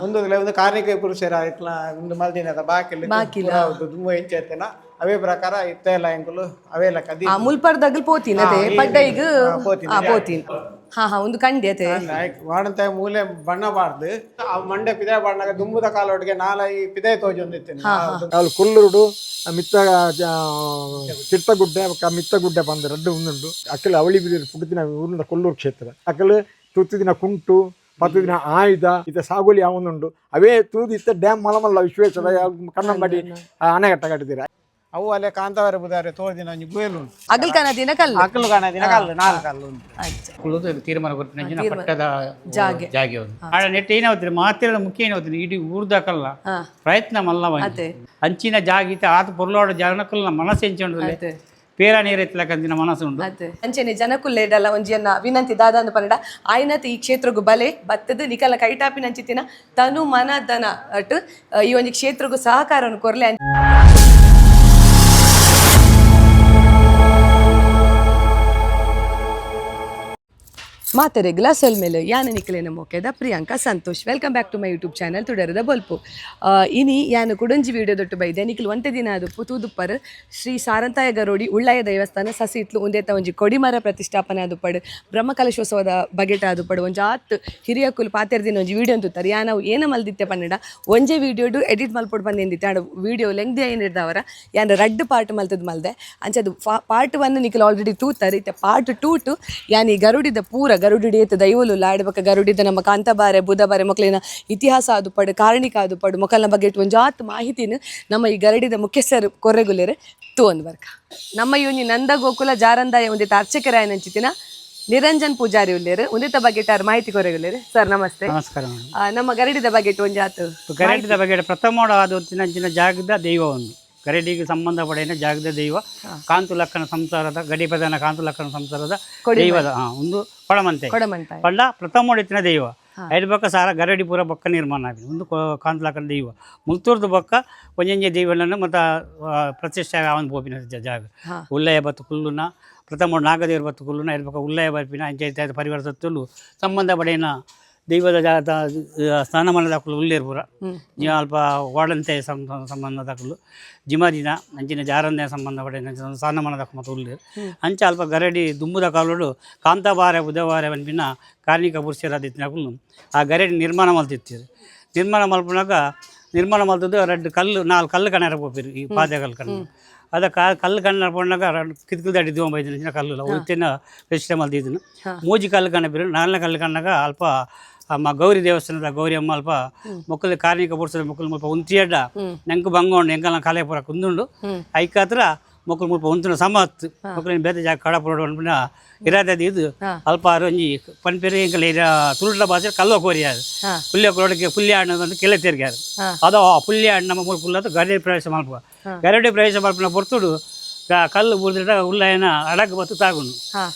ಒಂದು ಒಂದು ಕಾರ್ಣಿಕ ಪುರುಷರ ಇತ್ಲ ಒಂದು ಮಲ್ದಿನದ ಬಾಕಿಲ್. ಬಾಕಿಲ್. ದುಂಬು ಎಂಚ ಇತ್ತನ ಅವೇ ಪ್ರಕಾರ ಇತ್ತ ಎಲ್ಲ ಎಂಕುಲು ಅವೇ ಲೆಕ್ಕ. ಆ ಮುಲ್ಪರ್ದಾಗಲ್ ಪೋತಿನ ಅತೆ ಪಡ್ಡೈಗ್. ಪೋತಿನ. ಆ ಪೋತಿನ್, ಹಾ ಹಾ, ಒಂದು ಕಂಡಿ ಅತೆ. ವಾಡಂತ ಮೂಲೆ ಬಣ್ಣ ಬಾರ್ದು, ಆ ಮಂಡೆ ಪಿದಾಯ ಬಾಡ್ನಾಗ ದುಂಬುದ ಕಾಲೊಟ್ಟಿಗೆ ನಾಲೈ ಪಿದಾಯ ತೋಜೊಂದಿತ್ತೇನೆ. ಅಲ್ಲಿ ಕೊಲ್ಲೂರುಡು ಮಿತ್ತ ಚಿರ್ತಗುಡ್ಡೆ ಬೊಕ್ಕ ಮಿತ್ತಗುಡ್ಡೆ ಪಂದ್ ರಡ್ಡ್ ಉಂದುಂಡು. ಅಕಲ್ ಅವಳಿ ಬಿದಿರು ಪುಟ್ಟುದಿನ ಊರಿನ ಕೊಲ್ಲೂರು ಕ್ಷೇತ್ರ. ಅಕಲ್ ತುತ್ತಿದಿನ ಕುಂಟು, ಪತ್ತುದಿನ ಆಯುಧ ಇತ್ತ ಸಾಗುಲಿ ಯಾವೊಂದುಂಡು. ಅವೇ ತೂದು ಇತ್ತ ಡ್ಯಾಮ್ ಮಲ್ಲ ಮಲ್ಲ ವಿಶ್ವೇಶ್ವರ ಕನ್ನಂಬಾಡಿ ಅಣೆಕಟ್ಟ ಕಟ್ಟಿದ್ದೀರ. ಅವು ಅಲ್ಲೇ ಕಾಂತಾವರ ಬುದಾರೆ ತೋರ್ದಿನ ಒಂಜಿ ಗುವೆಲ್ ಉಂಟು. ಅಗಲ್ ಕನದಿನ ಕಲ್ಲು. ಅಕಲು ಕಾಣದಿನ ಕಲ್ಲು, ನಾಲ್ ಕಲ್ಲು ಉಂಟು. ಅಚ್ಚ. ಕುಳ್ಳುದು ತೀರ್ಮಾನ ಕೊರ್ಪಿನ ಪಟ್ಟದ ಜಾಗೆ. ಜಾಗೆ ಒಂದು ಆಡ ನೆಟ್ ಏನಾಗ್ತದೆ ಮಾತಿರದ ಮುಖ್ಯ ಏನಾಗ್ತದೆ ಇಡೀ ಊರ್ದಕಲ್ಲ ಪ್ರಯತ್ನ ಮಲ್ಲವ. ಅತೆ. ಅಂಚಿನ ಜಾಗಿತ ಆತ ಪೊರ್ಲೋಡ ಜಾಗನಕ್ಕಲ್ಲ ಮನಸ್ಸು ಎಂಚುಂಡು. ಅತೆ. ಪೇರ ನೀರು ಎತ್ತಲಕ್ಕಂತಿನ ಮನಸ್ಸು ಉಂಡು. ಅತೆ, ಅಂಚೆನೆ ಜನಕುಲ್ಲೇಡಲ್ಲ ಒಂಜಿಯನ್ನ ವಿನಂತಿ ದಾದ ಅಂದ್ ಪನ್ನಡ, ಆಯ್ನತ್ ಈ ಕ್ಷೇತ್ರಗು ಬಲೆ ಬತ್ತದ ನಿಕಲ ಕೈಟಾಪಿನ ಅಂಚಿತಿನ ತನು ಮನ ಧನ ಅಟ್ ಈ ಒಂಜಿ ಕ್ಷೇತ್ರಗು ಸಹಕಾರವನ್ನು ಕೊರ್ಲೆ. ಮಾತರೆ ಗ್ಲಾಸಲ್ ಮೇಲೆ ಯಾನ ನಿಕಲೇನ ಮೊಕೆದ Priyanka Santosh. Welcome back to my YouTube channel ತುಡರದ ಬೊಲ್ಪು. ಇನಿ ಯಾನ ಕುಡಂಜಿ ವಿಡಿಯೋ ದೊಟ್ಟು ಬೈದೆ. ನಿಖಲ್ ಒಂತೆ ದಿನ ಅದು ತೂದುಪ್ಪರ್ ಶ್ರೀ ಸಾರಂತಾಯ ಗರೋಡಿ ಉಳ್ಳಾಯ ದೇವಸ್ಥಾನ ಸಸಿತ್ಲು ಉಂದೇತ ಒಂಜಿ ಕೊಡಿಮರ ಪ್ರತಿಷ್ಠಾಪನೆ ಆದುಪ್ಪಡು, ಬ್ರಹ್ಮಕಲಶೋತ್ಸವದ ಬಗೆಟ ಆದುಪ್ಪಡು ಒಂಜಿ ಆತ್ ಹಿರಿಯಕುಲು ಪಾತೆರ್ದಿನ ಒಂಜಿ ವಿಡಿಯೋ ಅಂತುತ್ತಾರೆ. ಯಾನ ಅವು ಏನ ಮಲ್ದಿತ್ತೆ ಪನ್ನಡ, ಒಂಜೆ ವಿಡಿಯೋಡು ಎಡಿಟ್ ಮಲ್ಪೊಡು ಬಂದಿಂದಿತ್ತೆ. ಆಂಡ ವಿಡಿಯೋ ಲೆಂಗ್ದಿ ಏನಿರ್ದವರ ಯಾನ್ ರಡ್ಡ್ ಪಾರ್ಟ್ ಮಲ್ತದ್ ಮಲ್ದೆ. ಅಂಚದು ಪಾರ್ಟ್ ಒನ್ ನಿಖಲ್ ಆಲ್ರೆಡಿ ತೂತಾರೆ. ಇತ್ತೆ part two to ಯಾನ್ ಈ ಗರುಡಿದ ಪೂರ ಗರುಡಿಡಿ ಏತ್ ದೈವಲು ಲಾಡಬಕ ಗರುಡಿದ ನಮ್ಮ ಕಾಂತಬಾರೆ ಬುಧಬಾರೆ ಮೊಕ್ಲಿನ ಇತಿಹಾಸ ಆದುಪಡು, ಕಾರಣಿಕ ಆದುಪಡು, ಮೊಕಲ್ನ ಬಗ್ಗೆ ಒಂಜಾತ್ ಮಾಹಿತಿನ ನಮ್ಮ ಈ ಗರಡಿದ ಮುಖ್ಯಸ್ಥರು ಕೊರ್ರೆಗುಲೇರು. ತೂ ಒಂದು ಬರ್ಕ ನಮ್ಮ ಈ ಒಂಜಿ ನಂದ ಗೋಕುಲ ಜಾರಂದಾಯ ಒಂದಿತ್ತ ಅರ್ಚಕರಾಯನ ಅಂಚಿತಿನ ನಿರಂಜನ್ ಪೂಜಾರಿ ಉಲ್ಲೇರು. ಒಂದಿತ್ತ ಬಗ್ಗೆ ಟಾರ್ ಮಾಹಿತಿ ಕೊರೆಗುಲೇರು. ಸರ್, ನಮಸ್ತೆ. ನಮಸ್ಕಾರ ಮೇಡಮ್. ನಮ್ಮ ಗರಡಿದ ಬಗ್ಗೆ ಒಂಜಾತ್ ಗರಡಿದ ಬಗ್ಗೆ ಪ್ರಥಮವಾದ ಅಂಚಿನ ಜಾಗದ ದೈವ ಒಂದು ಗರಡಿಗೆ ಸಂಬಂಧಪಡಿನ ಜಾಗದ ದೈವ ಕಾಂತುಲಕ್ಕನ ಸಂಸಾರದ ಗಡಿಪದನ ಕಾಂತುಲಕ್ಕನ ಸಂಸಾರದ ದೈವದ ಒಂದು ಕೊಡಮಂತೆ. ಕೊಡಮಂತ. ಪಂಡ ಪ್ರಥಮ ಇತ್ತಿನ ದೈವ ಐದು ಬೊಕ್ಕ ಸಾರ ಗರಡಿ ಪೂರ ಬೊಕ್ಕ ನಿರ್ಮಾಣ ಆಗಿದೆ. ಒಂದು ಕಾಂತಲಾಕನ ದೈವ ಮುಲ್ತೂರ್ದ ಬೊಕ್ಕ ಒಂಜೊಂಜೆ ದೈವಗಳನ್ನು ಮತ್ತು ಪ್ರತಿಷ್ಠೆ ಅವನ ಪೋಪಿನ ಜಾಗ. ಉಲ್ಲಯ ಬತ್ತು ಕುಲ್ಲುನ ಪ್ರಥಮ ನಾಗದೇವರು ಬತ್ತು ಕುಲ್ಲುನ ಐದು ಬೊಕ್ಕ ಉಲ್ಲಯ ಬರ್ಪಿನ ಅಂಚೆ ಇತ್ಯಾದಿ ಪರಿವರ್ತಲು ಸಂಬಂಧ ಪಡೆಯನ ದೈವದ ಜಾಗ ಸ್ಥಾನಮಾನದ ಕುಲ್ಲು ಉಲ್ಲೇರು ಪೂರ ಅಲ್ಪ ವಾಡಂತೆ ಸಂಬಂಧ ದಾಕುಲು ಜಿಮಾದಿನ ಅಂಚಿನ ಜಾರಂದೆ ಸಂಬಂಧ ಪಡೆಯನ ಸ್ಥಾನಮಾನದ ಮತ್ತು ಉಲ್ಲೇರು. ಅಂಚ ಅಲ್ಪ ಗರಡಿ ದುಂಬುದ ಕಾಲೋಡು ಕಾಂತಾಬಾರೆ ಬುಧವಾರೆ ಪನ್ಪಿನ ಕಾರ್ಣಿಕ ಪುರುಷರಾದಿತ್ತಿನಕುಲು ಆ ಗರಡಿ ನಿರ್ಮಾಣ ಮಲ್ತಿತ್ತಿರು. ನಿರ್ಮಾಣ ಮಲ್ಪುನಾಗ ನಿರ್ಮಾಣ ಮಲ್ತದ್ದು ರಡ್ಡ್ ಕಲ್ಲು ನಾಲ್ ಕಲ್ಲು ಕಣ್ಣಾರ ಪೋಪಿರು. ಈ ಪಾದೆ ಕಲ್ಲು ಕಣ್ಣ ಅದ ಕಲ್ಲು ಕಣ್ಣಾರ ಪೋನಾಗ ರಡ್ಡ್ ಕಿತ್ಕಿಲ್ ದಾಟಿ ದೂವ ಬೈದಿನ ಕಲ್ಲು ಉತ್ತಿನ ಪ್ರತಿಷ್ಠೆ ಮಲ್ತಿದ್ದನು. ಮೂಜಿ ಕಲ್ಲು ಕಣ್ಣಪಿರು, ನಾಲ್ನೇ ಕಲ್ಲು ಕಣ್ಣಾಗ ಅಲ್ಪ ಅಮ್ಮ ಗೌರಿ ದೇವಸ್ಥಾನದ ಗೌರಿ ಅಮ್ಮ ಅಲ್ಪ ಮೊಕ್ಕಲು ಕಾರ್ಣಿಕ ಪುರುಷರ ಮೊಕ್ಕಲು ಮುಲ್ಪ ಉಂತಿಯಡ್ಡ ನಂಗೆ ಬಂಗ ಉಂಡು ಎಂಕಲ್ನ ಕಲೆ ಪೂರ ಕುಂದುಂಡು. ಐಕಾತ್ರ ಮೊಕ್ಕಲು ಮುಲ್ಪ ಉಂತುನ ಸಮತ್ ಮೊಕ್ಕಲಿನ ಬೇತೆ ಜಾಗ ಕಡಪುರ ಪನ್ಪಿನ ಇರಾದೆ ಇದು. ಅಲ್ಪ ಆರು ಒಂಜಿ ಪನ್ಪೇರು ಎಂಕಲ್ ತುಳುಟ ಭಾಷೆ ಕಲ್ವ ಕೋರಿಯಾರು. ಪುಲ್ಯ ಕೋರಡಿಗೆ ಪುಲ್ಯ ಹಣ್ಣು ಕೆಲೆ ತಿರ್ಗ್ಯಾರು. ಅದು ಆ ಪುಲ್ಯ ಹಣ್ಣು ನಮ್ಮ ಮೂಲ ಪುಲ್ಲದು ಗರಡಿ ಪ್ರವೇಶ ಮಲ್ಪ ಗರಡಿ ಪ್ರವೇಶ ಮಲ್ಪನ ಪೊರ್ತುಡು ಕಲ್ಲು ಬುರ್ದಿಟ ಉಲ್ಲಯನ ಅಡಗ್ ಬತ್ತು ತಾಗುನು.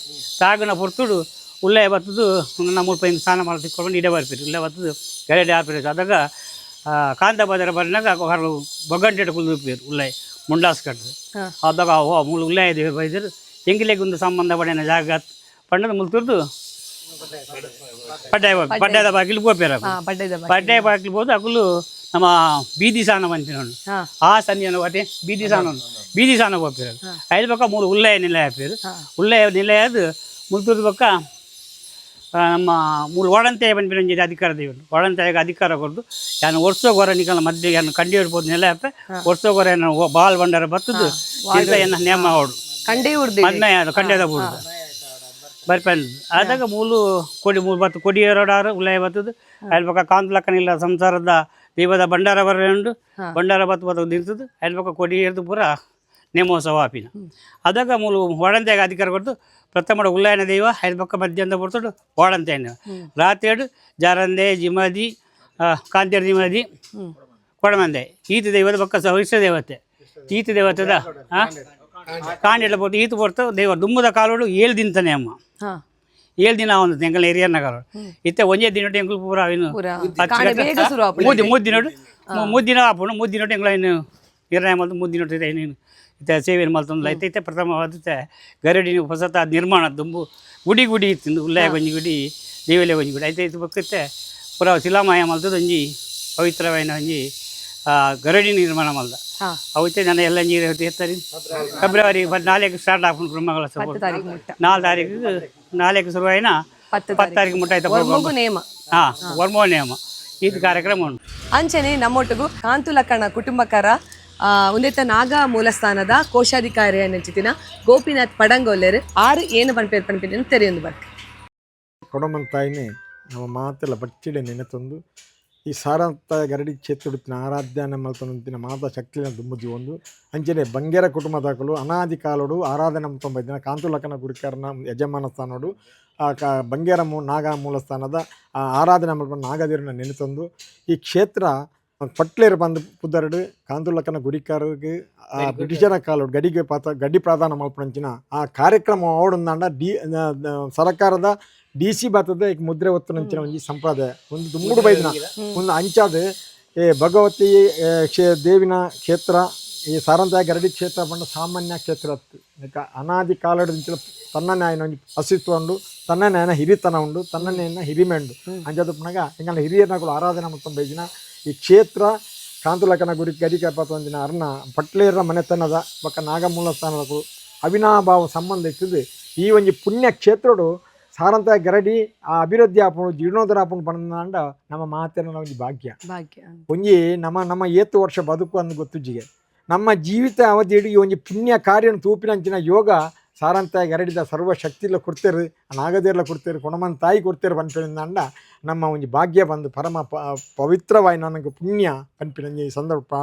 ತಾಗುನ ಪೊರ್ತುಡು ಉಲ್ಲಯ ಬತ್ತದು ನಮ್ಮ ಮುಲ್ಪ ಹಿಂಗೆ ಸ್ನಾನ ಮಾಡಿ ತಿಕ್ಕೊಂಡು ಇಡೆ ಬರ್ಪಿರು. ಉಲ್ಲಯ ಬತ್ತದು ಗರಡಿ ಆರ್ಪಿರು. ಅದಾಗ ಕಾಂತ ಬಜಾರ ಬರ್ನಾಗ ಹೊರ ಬೊಗ್ಗಂಟೆ ಕುಲ್ದು ಉಲ್ಲಯ ಮುಂಡಾಸ್ ಕಟ್ಟು. ಅದಾಗ ಓ ಮೂಲ ಉಲ್ಲಯ ದೇವರು ಬೈದರು ಎಂಗಿಲೆಗ್ ಒಂದು ಸಂಬಂಧ ಪಡೆಯನ ಜಾಗ ಪಂಡದ ಮುಲ್ತುರ್ದು ಪಡ್ಡಾಯ ಪಡ್ಡಾಯದ ಬಾಗಿಲು ಪೋಪೇರ. ಪಡ್ಡದ. ಪಡ್ಡಾಯ ಬಾಗಿಲು ಹೋದು ಅಕುಲು ನಮ್ಮ ಬೀದಿ ಸಾನ ಪನ್ಪಿನೋಡು. ಆ ಸಂಧಿಯನ್ನು ಬಟ್ಟೆ ಬೀದಿ ಸಾನ ಬೀದಿ ಸಾನ ಪೋಪೇರು. ಐದು ಪಕ್ಕ ಮೂರು ಉಲ್ಲಯ ನಿಲಯ ಪೇರು. ಉಲ್ಲಯ ನಿಲಯದು ಮುಲ್ತೂರು ಪಕ್ಕ ನಮ್ಮ ಮೂಲು ಒಡಂತೆಯ ಪನ್ಪಿನ ಒಂಜಿ ಅಧಿಕಾರ ದೇವರು ಒಡಂತೆಯಾಗ ಅಧಿಕಾರ ಕೊರ್ದು ಯಾನು ವರ್ಷ ನಿಕಲ ಮಧ್ಯೆ ಯಾನು ಕಂಡಿ ಇರ್ಬೋದು ನೆಲೆ ಅಪ್ಪೆ ವರ್ಷ ಏನು ಬಾಲ್ ಬಂಡಾರ ಬತ್ತದು ಇಂತ ಏನ ನೇಮ ಅವಡು. ಕಂಡೇ ಉರ್ದಿ. ಮದ್ಮೆ ಕಂಡ್ಯದ ಬೂಡುದು ಬರ್ಪೆನ್ ಆದಾಗ ಮೂಲು ಕೊಡಿ ಮೂಲು ಬತ್ತು ಕೊಡಿ ಎರಡಾರು ಉಲ್ಲಯ ಬತ್ತದು. ಅಲ್ಲಿ ಪಕ್ಕ ಕಾಂತಲಕ್ಕನಿಲ್ಲ ಸಂಸಾರದ ದೈವದ ಭಂಡಾರ ಬರ ಉಂಡು. ಭಂಡಾರ ಬತ್ತು ಬತ್ತು ನಿಂತದ್ದು ಅಲ್ಲಿ ಪಕ್ಕ ಕೊಡಿ ಎರ್ದು ಪೂರ ನೇಮೋತ್ಸವ ಆಪಿನ. ಅದಾಗ ಮೂಲು ಒಡಂತೆಯಾಗ ಅಧಿಕಾರ ಕೊಡ್ತು ಪ್ರಥಮ ಉಲ್ಲಯನ ದೈವ ಐದು ಪಕ್ಕ ಮಧ್ಯಾಹ್ನ ಬರ್ತಡು ಓಡಂತೆಯನ್ನ ರಾತ್ರಿ ಜಾರಂದೆ ಜಿಮದಿ ಕಾಂತೇರ್ ಜಿಮದಿ ಕೊಡಮಂದೆ ಈತ ದೈವದ ಪಕ್ಕ ಸವಿಷ್ಯ ದೇವತೆ ಈತ ದೇವತೆದ ಕಾಂಡೆಲ್ಲ ಪೋತು ಈತ ಪೊರ್ತು ದೈವ ದುಮ್ಮದ ಕಾಲೋಡು ಏಳು ದಿನ ಅಮ್ಮ. ಏಳು ದಿನ ಒಂದು ಎಂಕಲ್ ಏರಿಯಾನ ಕಾಲೋಡು ಇತ್ತೆ ಒಂಜೇ ದಿನ ಎಂಕಲ್ ಪೂರ ಇನ್ನು ಪೂರ ಕಾಂಡೆ ಬೇಗ ಶುರು ಆಪುಂಡು. ಮೂದಿ ಮೂರು ದಿನ ಮೂರು ದಿನ ಆಪುಂಡು. ಮೂರು ದಿನ ಎಂಕಲ ಇನ್ನು ನಿರ್ಣಯ ಮಲ್ತು ಮೂರು ದಿನ ಇನ್ನು ಇತ್ತೆ ಸೇವೆಯನ್ನು ಮಲ್ತೊಂದು ಐತೆ. ಇತ್ತೆ ಪ್ರಥಮವಾದ ಗರಡಿ ಹೊಸತ ನಿರ್ಮಾಣ ದುಂಬು ಗುಡಿ ಗುಡಿ ಇತ್ತು. ಉಲ್ಲಯ ಒಂಜಿ ಗುಡಿ, ದೇವಲೆ ಒಂಜಿ ಗುಡಿ ಐತೆ. ಇದು ಬೊಕ್ಕ ಇತ್ತೆ ಪೂರ ಶಿಲಾಮಯ ಮಲ್ತದ ಒಂಜಿ ಪವಿತ್ರವಾಯಿನ ಒಂಜಿ ಗರಡಿ ನಿರ್ಮಾಣ ಮಲ್ದ. ಅವತ್ತೆ ನನ್ನ ಎಲ್ಲ ನೀರು ಎತ್ತರಿ ಫೆಬ್ರವರಿ 14ಕ್ಕೆ ಸ್ಟಾರ್ಟ್ ಆಪುಂಡು ಬ್ರಹ್ಮಕಲಶ. 10 ತಾರೀಕು ಮುಟ್ಟ. 4 ತಾರೀಕು, 4ಕ್ಕೆ ಶುರುವಾಯಿನ 10 10 ತಾರೀಕು ಮುಟ್ಟ ಆಯ್ತು. ವರ್ಮಗು ನೇಮ. ಹಾಂ, ವರ್ಮೋ ನೇಮ ಇದು ಕಾರ್ಯಕ್ರಮ ಉಂಟು. ಅಂಚನೆ ನಮ್ಮೊಟ್ಟಿಗೂ ಕಾಂತುಲಕ್ಕಣ ಕುಟುಂಬಕರ ಉಂದೆತ್ತ ನಾಗ ಮೂಲಸ್ಥಾನದ ಕೋಶಾಧಿಕಾರಿ ನೆಂಚಿತಿನ ಗೋಪಿನಾಥ್ ಪಡಂಗೊಲ್ಲೆರ್ ಆರು ಏನು ಪನ್ಪೇರ್ ಪನ್ಪಿನ ತೆರೆಯೊಂದು ಬರ್ಕ. ಕೊಡಮಂತಾಯಿನೇ ನಮ್ಮ ಮಾತೆಲ್ಲ ಬಚ್ಚಿಡೆ ನೆನೆತೊಂದು ಈ ಸಾರಂತ ಗರಡಿ ಕ್ಷೇತ್ರಡುತ್ತಿನ ಆರಾಧ್ಯ ಮಲ್ತೊಂದಿನ ಮಾತಾ ಶಕ್ತಿನ ದುಂಬುಜಿ ಒಂದು. ಅಂಚನೆ ಬಂಗೇರ ಕುಟುಂಬದಾಕಲು ಅನಾದಿ ಕಾಲೋಡು ಆರಾಧನೆ ಮಲ್ತೊಂಬೈದಿನ ಕಾಂತುಲಕ್ಕನ ಗುರುಕಾರನ ಯಜಮಾನ ಸ್ಥಾನೋಡು ಆ ಕ ಬಂಗೇರ ನಾಗ ಮೂಲಸ್ಥಾನದ ಆ ಆರಾಧನೆ ಮಲ್ಪನ ನಾಗದೇವ್ರನ್ನ ನೆನೆತೊಂದು ಈ ಕ್ಷೇತ್ರ ಪಟ್ಲೇರು ಬಂದು ಪುದರ್ಡು ಕಾಂತುಲಕ್ಕನ ಗುರಿಕಾರರಿಗೆ ಆ ಬ್ರಿಟಿಷರ ಕಾಲೋಡು ಗಡಿಗೆ ಪಾತ ಗಡಿ ಪ್ರಾಧಾನ ಮಲ್ಪನಂಚಿನ ಆ ಕಾರ್ಯಕ್ರಮ ಅವಡೊಂದಾಂಡ ಡಿ ಸರಕಾರದ ಡಿ ಸಿ ಬಾತದ ಈಗ ಮುದ್ರೆ ಒತ್ತುನಂಚಿನ ಒಂಜಿ ಸಂಪ್ರದಾಯ ಒಂದು ದುಮ್ಮುಡು ಬೈದಿನ ಒಂದು ಅಂಚಾದ ಏ ಭಗವತಿ ಏ, ದೇವಿನ ಕ್ಷೇತ್ರ ಈ ಸಾರಂತಾಯ ಗರಡಿ ಕ್ಷೇತ್ರ ಪಂಡ ಸಾಮಾನ್ಯ ಕ್ಷೇತ್ರ ಅತ್ತು. ಇಕ ಅನಾದಿ ಕಾಲದಿಂಚಿನ ತನ್ನನೇ ಆಯ್ನ ಒಂಜಿ ಅಸ್ತಿತ್ವ ಉಂಡು, ತನ್ನನೇ ಆಯ್ನ ಹಿರಿತನ ಉಂಡು, ತನ್ನನೇ ಆಯ್ನ ಹಿರಿಮೆ ಉಂಡು. ಅಂಚಾದ ಪುನಗ ಎಂಕಲ್ನ ಹಿರಿಯರ್ನಕುಲು ಆರಾಧನೆ ಮಲ್ತೊಂದು ಬೈದಿನ ಈ ಕ್ಷೇತ್ರ ಕಾಂತುಲಕ್ಕನ ಗುರಿ ಗಡಿ ಒಂದಿನ ಅರ್ನ ಪಟ್ಲೇರ ಮನೆತನದ ಬೊಕ್ಕ ನಾಗಮೂಲ ಸ್ಥಾನದಕುಲು ಅವಿನಾಭಾವ ಸಂಬಂಧ ಇರ್ತದೆ. ಈ ಒಂಜಿ ಪುಣ್ಯ ಕ್ಷೇತ್ರಡು ಸಾರಂತ ಗರಡಿ ಆ ಅಭಿವೃದ್ಧಿ ಆಪುಂಡು, ಜೀರ್ಣೋದ್ಧಾರ ಆಪುಂಡು ಪಂಡ ನಮ್ಮ ಮಾತೆನ ಒಂಜಿ ಭಾಗ್ಯ. ಭಾಗ್ಯ. ಒಂಜಿ ನಮ್ಮ ನಮ್ಮ ಏತು ವರ್ಷ ಬದುಕು ಅಂದ್ ಗೊತ್ತುಜ್ಜಿಗೆ ನಮ್ಮ ಜೀವಿತ ಅವಧಿ ಈ ಒಂಜಿ ಪುಣ್ಯ ಕಾರ್ಯನ ತೂಪಿನಂಚಿನ ಯೋಗ ಸಾರಂತ ಗರಡಿದ ಸರ್ವ ಶಕ್ತಿಲ ಕೊಡ್ತೇರು, ನಾಗದೇರ್ಲ ಕೊಡ್ತೇರು, ಕೊಣಮನ್ ತಾಯಿ ಕೊಡ್ತೇರು ಪನ್ಪಿನಿಂದ ನಮ್ಮ ಒಂಜಿ ಭಾಗ್ಯ ಬಂದು ಪರಮ ಪವಿತ್ರವಾಯಿ ನನಗೆ ಪುಣ್ಯ ಪನ್ಪಿನ ಈ ಸಂದರ್ಭ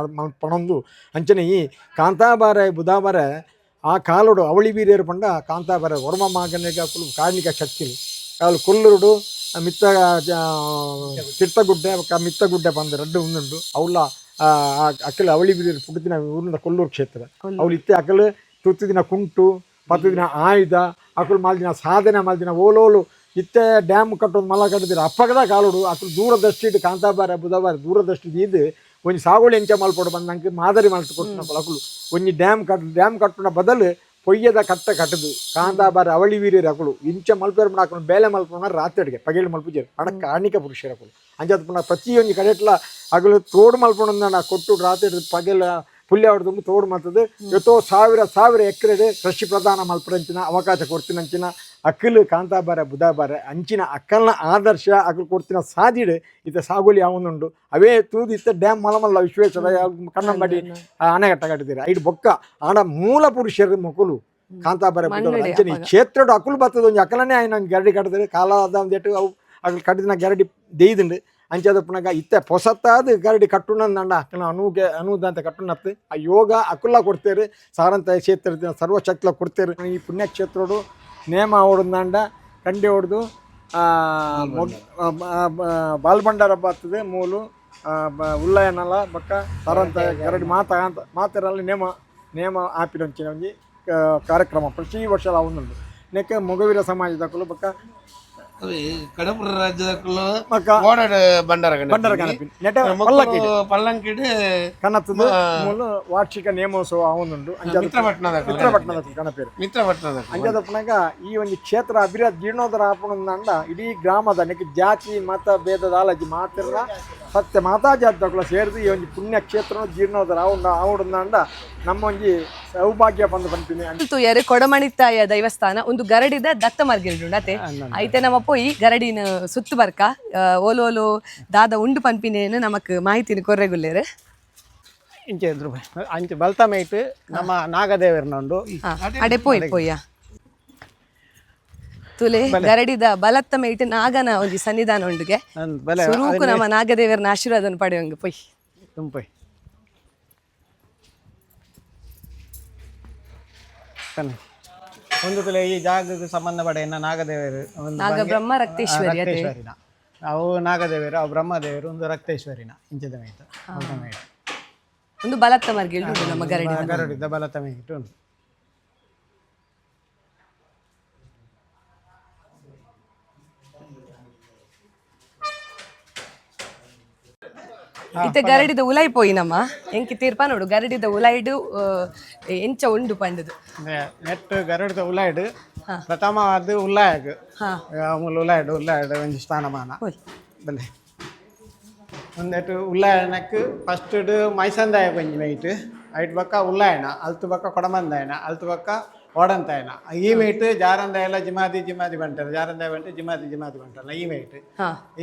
ಪಣೊಂದು. ಅಂಚನೆ ಈ ಕಾಂತಾಬಾರೆ ಬುಧಾಬಾರೆ ಆ ಕಾಲೋಡು ಅವಳಿ ಬೀರಿಯರು ಪಂಡ ಕಾಂತಾಬಾರೆ ಒರ್ಮ ಮಾಗನಿಗ ಕುಲು ಕಾರ್ಣಿಕ ಶಕ್ತಿಲು ಕಾಲು ಕೊಲ್ಲುರುಡು ಮಿತ್ತ ತಿರ್ತಗುಡ್ಡೆ ಬೊಕ್ಕ ಮಿತ್ತಗುಡ್ಡೆ ಬಂದು ರಡ್ಡು ಉಂದುಂಡು. ಅವಳ ಅಕ್ಕಲು ಅವಳಿ ಬೀರಿಯರು ಪುಟ್ಟುದಿನ ಊರಿನ ಕೊಲ್ಲೂರು ಕ್ಷೇತ್ರ. ಅವಳು ಇತ್ತೆ ಅಕಲು ತುತ್ತು ದಿನ ಕುಂಟು, 10 ದಿನ ಆಯುಧ ಅಕುಲು ಮಾಲ್ದಿನ ಸಾಧನೆ ಮಾಲ್ದಿನ ಓಲೋಲು ಇತ್ತೆ ಡ್ಯಾಮ್ ಕಟ್ಟೋದು ಮಲ್ಲ ಕಟ್ಟದಿರ ಅಪ್ಪಗದ ಕಾಲೋಡು ಅಕುಲು ದೂರದೃಷ್ಟಿ ಕಾಂತಾಬಾರ ಬುಧವಾರ ದೂರದೃಷ್ಟಿ ಇದು ಒಂಜಿ ಸಾಗುವಳಿ ಎಂಚ ಮಲ್ಪೊಡು ಬಂದು ನಂಗೆ ಮಾದರಿ ಮಲ್ತು ಕೊಡ್ತಿನ ಅಕುಲು. ಒಂಜಿ ಡ್ಯಾಮ್ ಕಟ್ ಡ್ಯಾಮ್ ಕಟ್ಟುನ ಬದಲು ಪೊಯ್ಯದ ಕಟ್ಟ ಕಟ್ಟದು ಕಾಂತಾಬಾರ ಅವಳಿ ವೀರ್ಯರು ಅಕುಲು ಇಂಚ ಮಲ್ಪೇರು ಅಕುಲು ಬೇಲೆ ಮಲ್ಪುನ ರಾತ್ರಿ ಅಡಿಗೆ ಪಗೆಲು ಮಲ್ಪುಜೆರು ಅಣ ಕಾರ್ಣಿಕ ಪುರುಷರು ಅಕುಲು. ಅಂಚಾದ್ ಪುನಃ ಪ್ರತಿಯೊಂಜಿ ಕಡೆಟ್ಲ ಅಗಲು ತೋಡು ಮಲ್ಪುನ ಕೊಟ್ಟು ರಾತ್ರಿ ಪಗೆಲ ಪುಲ್ಯ ಹೊಡೆದು ತೋಡು ಮಲ್ತದೆ. ಎತ್ತೋ ಸಾವಿರ ಸಾವಿರ ಎಕರೆ ಕೃಷಿ ಪ್ರಧಾನ ಮಲ್ಪರಂಚಿನ ಅವಕಾಶ ಕೊಡ್ತಿನಂಚಿನ ಅಕ್ಕಲು ಕಾಂತಾಬಾರೆ ಬುಧಾಬಾರೆ ಅಂಚಿನ ಅಕ್ಕಲ್ನ ಆದರ್ಶ ಅಕಲು ಕೊಡ್ತಿನ ಸಾದಿಡು ಇತ್ತ ಸಾಗುಲಿ ಯಾವೊಂದುಂಡು. ಅವೇ ತೂದು ಇತ್ತ ಡ್ಯಾಮ್ ಮಲಮಲ್ಲ ವಿಶ್ವೇಶ್ವರ ಕನ್ನಂಬಾಡಿ ಅಣೆಗಟ್ಟ ಕಟ್ಟಿದ್ದೀರ ಐಡು ಬೊಕ್ಕ ಆಡ ಮೂಲ ಪುರುಷರು ಮೊಕುಲು ಕಾಂತಾಬಾರೆ ಬುಧಾಬಾರೆ ಮಣ್ಣುಡೆ ಅಂಚಿನ ಈ ಅಪಗ. ಕ್ಷೇತ್ರಡು ಅಕುಲು ಬತ್ತದ ಒಂಜಿ ಅಕಲನೇ ಆಯ್ನ ಒಂಜಿ ಗರಡಿ ಕಟ್ಟದ್ರೆ ಕಾಲ ಒಂದೆಟ್ಟು ಅವು ಅಕಲು ಕಟ್ಟಿದಿನ ಗರಡಿ ದೇಯ್ದುಂಡು. ಅಂಚಾದ ಪುನಗ ಇತ್ತೆ ಪೊಸತ್ತಾದ ಗರಡಿ ಕಟ್ಟುನಂದಂಡ ಅಕ್ಕನ ಅನುಗೆ ಅನುದಂತ ಕಟ್ಟುನತ್ತು ಆ ಯೋಗ ಅಕುಲ ಕೊಡ್ತೇರು ಸಾರಂತ ಕ್ಷೇತ್ರ ಸರ್ವಶಕ್ತಿಲ ಕೊಡ್ತೇರು. ಈ ಪುಣ್ಯಕ್ಷೇತ್ರಡು ನೇಮ ಹೊಡೆದಂಡ ಕಂಡೆ ಹೊಡೆದು ಬಾಲ್ಬಂಡಾರ ಬರ್ತದೆ ಮೂಲು ಉಲ್ಲಯನಲ ಬಕ್ಕ ಸಾರಂತ ಗರಡಿ ಮಾತ ಅಂತ ಮಾತೆರಲ್ಲಿ ನೇಮ ನೇಮ ಆಪಿನಂಚಿನ ಒಂಜಿ ಕಾರ್ಯಕ್ರಮ ಪ್ರತಿ ವರ್ಷ ಒಂದುಂಡು. ನೆಕ್ಕೆ ಮೊಗವೀರ ಸಮಾಜದಕ್ಕಲು ಬಕ್ಕ ಕಡಪುರ ರಾಜ್ಯದಕ್ಕಲು ಬಕ್ಕ ಓಡಾಡ ಬಂಡಾರ ಬಂಡಾರ ಗಣಪಿ ನೆಟ ಪಲ್ಲಕ್ಕಿಡು ಪಲ್ಲಂಕಿಡು ಕನತ್ತದ ಮೂಲು ವಾರ್ಷಿಕ ನೇಮೋತ್ಸವ ಆವೊಂದುಂಡು. ಅಂಚಾದ ಮಿತ್ರಪಟ್ಟಣದ ಮಿತ್ರಪಟ್ಟಣದ ಗಣಪೇರು ಮಿತ್ರಪಟ್ಟಣದ ಅಂಚಾದ ಪುನಗ ಈ ಒಂದು ಕ್ಷೇತ್ರ ಅಭಿವೃದ್ಧಿ ಜೀರ್ಣೋದ್ಧಾರ ಆಪುಣಂದ ಇಡೀ ಗ್ರಾಮದ ನೆಕ್ ಜಾತಿ ಮತ ಭೇದದ ಆಲಜಿ ಮಾತ್ರ ಸತ್ಯ ಮಾತಾ ಜಾತಿ ಸೇರಿದು ಈ ಒಂದು ಪುಣ್ಯ ಕ್ಷೇತ್ರ ಜೀರ್ಣೋದ್ಧಾರ ಆವುಂಡ ಆವುಂಡ ನಮ್ಮ ಒಂಜಿ ಸೌಭಾಗ್ಯ ಬಂದು ಪನ್ಪಿನಿ. ತೂಯರು ಕೊಡಮಣಿತ್ತಾಯ ದೈವಸ್ಥಾನ ಒಂದು ಗರಡಿದ ದತ್ತ ಮರ್ಗಿಲ್ಡುಂಡು ಅತೆ. ಐತೆ ನಮ್ಮ ಪೋಯಿ ಗರಡಿನ ಸುತ್ತು ಬರ್ಕ ಓಲೋಲು ದಾದ ಉಂಡು ಪನ್ಪಿನೇನು ನಮಕ್ ಮಾಹಿತಿನ ಕೊರ್ರೆಗುಲ್ಲೇರು. ಇಂಚೆ ಇದ್ರು ಅಂಚೆ ಬಲ್ತಮೇಟ್ ನಮ್ಮ ನಾಗದೇವರನೊಂಡು. ಅಡೆ ಪೋಯ್ ಪೋಯ್ಯ ತುಲೆ ಗರಡಿದ ಬಲತ್ತ ಮೇಟ್ ನಾಗನ ಒಂಜಿ ಸನ್ನಿಧಾನ ಉಂಡುಗೆ. ಅಂದ್ ಬಲೆ. ಸುರೂಕು ನಮ್ಮ ನಾಗದೇವರನ ಆಶೀರ್ವಾದನ ಪಡೆಯುವಂಗ ಪೊಯ್. ತುಂಪೈ ಕಣ್ಣು. ಒಂದು ತುಲೆ ಈ ಜಾಗಕ್ಕೆ ಸಂಬಂಧಪಟ್ಟ ನಾಗದೇವರು ಒಂದು ನಾಗ ಬ್ರಹ್ಮ ರಕ್ತೇಶ್ವರಿ ಅದೇ. ರಕ್ತೇಶ್ವರಿನ ಅವು ನಾಗದೇವರು, ಅವು ಬ್ರಹ್ಮದೇವರು, ಒಂದು ರಕ್ತೇಶ್ವರಿನ ಇಂಚದ ಮೇಯ್ತು ಮೇಯ್ತು. ಒಂದು ಬಲತ್ತ ಮರ್ಗಿಲ್ಡು ಉಂಡು ನಮ್ಮ ಗರಡಿದ. ಗರಡಿದ ಬಲತ್ತ ಮೇಯ್ತು ಉಂಟು. ಇತ್ತೆ ಗರಡಿದ ಉಲಾಯಿ ಪೋಯಿ ನಮ್ಮ ಎಂಕಿ ತೀರ್ಪ ನೋಡು ಗರಡಿದ ಉಲಾಯಿಡು ಎಂಚ ಉಂಡು ಪಂಡದು. ನೆಟ್ ಗರಡಿದ ಉಲಾಯ್ಡು ಪ್ರಥಮವಾದ ಉಲ್ಲಾಯಗ್ ಮೂಲ ಉಲಾಯ್ಡು ಉಲ್ಲಾಯ್ಡು ಒಂಜಿ ಸ್ಥಾನಮಾನ. ಹೋಯ್. ಬಲೆ. ಒಂದೆಟ್ಟು ಉಲ್ಲಾಯಣಕ್ಕೆ ಫಸ್ಟ್ ಮೈಸಂದಾಯ ಒಂಜಿ ಮೈಟ್ ಐಟ್ ಬಕ್ಕ ಉಲ್ಲಾಯಣ ಅಲ್ತು ಬಕ್ಕ ಕೊಡಮಂದಾಯಣ ಅಲ್ತು ಬಕ್ಕ ಓಡಂತಾಯಣ ಈ ಮೈಟ್ ಜಾರಂದಾಯ ಜಿಮಾದಿ ಜಿಮಾದಿ ಬಂಟಲ್ಲ ಜಾರಂದಾಯ ಬಂಟೆ ಜಿಮಾದಿ ಜಿಮಾದಿ ಬಂಟಲ್ಲ ಈ ಮೈಟ್